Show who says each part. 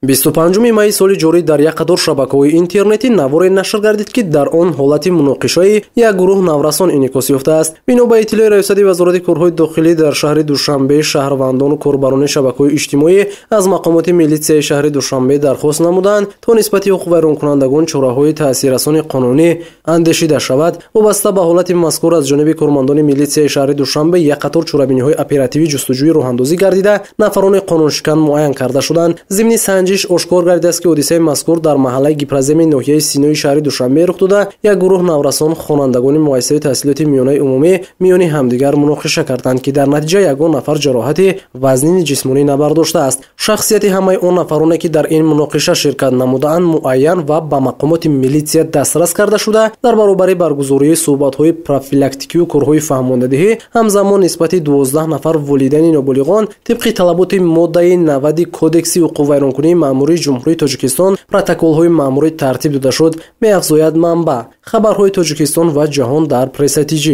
Speaker 1: 25 майи соли ҷорӣ дар як қатор шабакаҳои интернетӣ наворе нашр гардид, ки дар он ҳолати муноқишаи як гурӯҳ наврасон инъикос ёфтааст. Бино ба иттилои Раёсати Вазорати корҳои дохилӣ дар шаҳри Душанбе, шаҳрвандону корбарони шабакаҳои иҷтимоӣ аз мақомоти милитсияи шаҳри Душанбе дархост намуданд, то нисбати ҳуқуқвайронкунандагон чораҳои таъсиррасони қонунӣ андешида шавад. Вобаста ба ҳолати мазкур аз ҷониби кормандони милитсияи шаҳри Душанбе як қатор чорабиниҳои оперативӣ ҷустуҷӯӣ роҳандозӣ гардида, нафарони қонуншикан муайян карда шуданд. Зимни санҷиш ошкор гардидааст, ки ҳодисаи мазкур дар маҳаллаи Гипроземи ноҳияи Синои шаҳри Душанбе рух дода, як гурӯҳ наврасон, хонандагони муассисаи таҳсилоти миёнаи умумӣ, миёни ҳамдигар муноқиша карданд, ки дар натиҷа ягон нафар ҷароҳати вазнини ҷисмонӣ набардоштааст. Шахсияти ҳамаи он нафароне, ки дар ин муноқиша ширкат намудаанд, муайян ва ба мақомоти милитсия дастрас карда шуда, дар баробари баргузории суҳбатҳои профилактикию корҳои фаҳмондадиҳӣ, ҳамзамон нисбати 12 нафар волидайни ноболиғон тибқи талаботи моддаи 90 Кодекси ҳуқуқвайронкунии маъмурии Ҷумҳурии Тоҷикистон протоколҳои маъмурӣ тартиб дода шуд, меафзояд манбаъ. Хабарҳои Тоҷикистон ва ҷаҳон дар Пресса ТЖ.